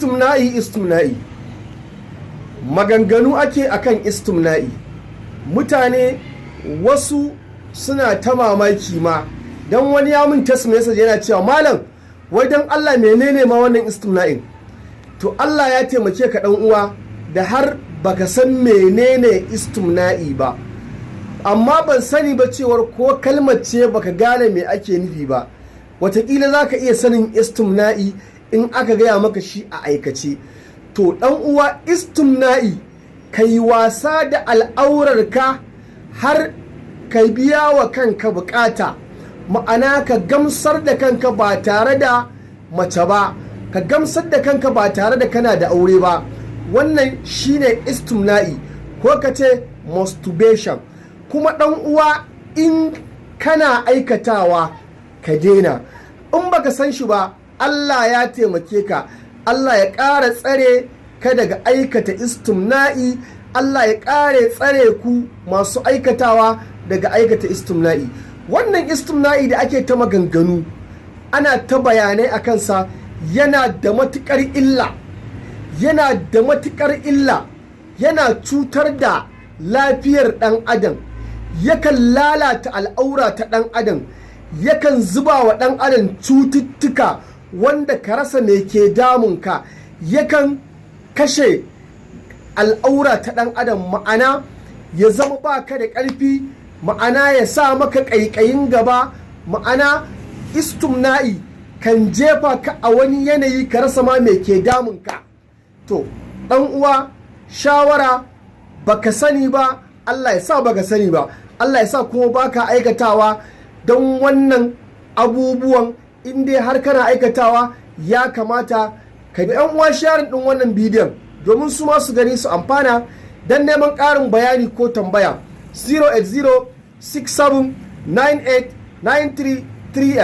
Istimna'i, istimna'i, maganganu ake akan istimna'i. Mutane wasu suna ta mamaki ma, don wani ya mun text message yana cewa, "Malam, wai don Allah menene ma wannan istimna'in?" To, Allah ya taimake ka, dan uwa, da har baka san menene istimna'i ba. Amma ban sani ba cewar ko kalmar ce baka gane me ake nufi ba. Watakila za ka iya sanin istimna'i in aka gaya maka shi a aikace. To, dan uwa, istimna'i, ka yi wasa da al'aurarka har ka biya wa kanka bukata, ma'ana ka gamsar da kanka ba tare da mace ba, ka gamsar da kanka ba tare da kana da aure ba, wannan shine istimna'i, ko ka ce masturbation. Kuma dan uwa, in kana aikatawa, ka daina. In baka san shi ba, Allah ya taimake ka. Allah ya ƙara tsare ka daga aikata istimna'i. Allah ya ƙare tsare ku masu aikatawa daga aikata istimna'i. Wannan istimna'i da ake ta maganganu, ana ta bayanai a kansa, yana da matuƙar illa, yana da matuƙar illa. Yana cutar da lafiyar ɗan adam, yakan lalata al'aura ta ɗan adam, yakan zuba wa ɗan adam cututtuka wanda ka rasa me ke damunka, yakan kashe al'aura ta ɗan adam, ma'ana ya zama baka da ƙarfi, ma'ana ya sa maka ƙaiƙayin gaba. Ma'ana istumna'i kan jefa ka a wani yanayi ka rasa ma me ke damunka. To, ɗan uwa, shawara, baka sani ba, Allah ya sa baka sani ba, Allah ya sa kuma baka aikatawa, don wannan abubuwan in dai har kana aikatawa, ya kamata ka bi yan uwa sharing din wannan bidiyon domin su ma su gani su amfana. Don neman ƙarin bayani ko tambaya, 080 67 98 93 38.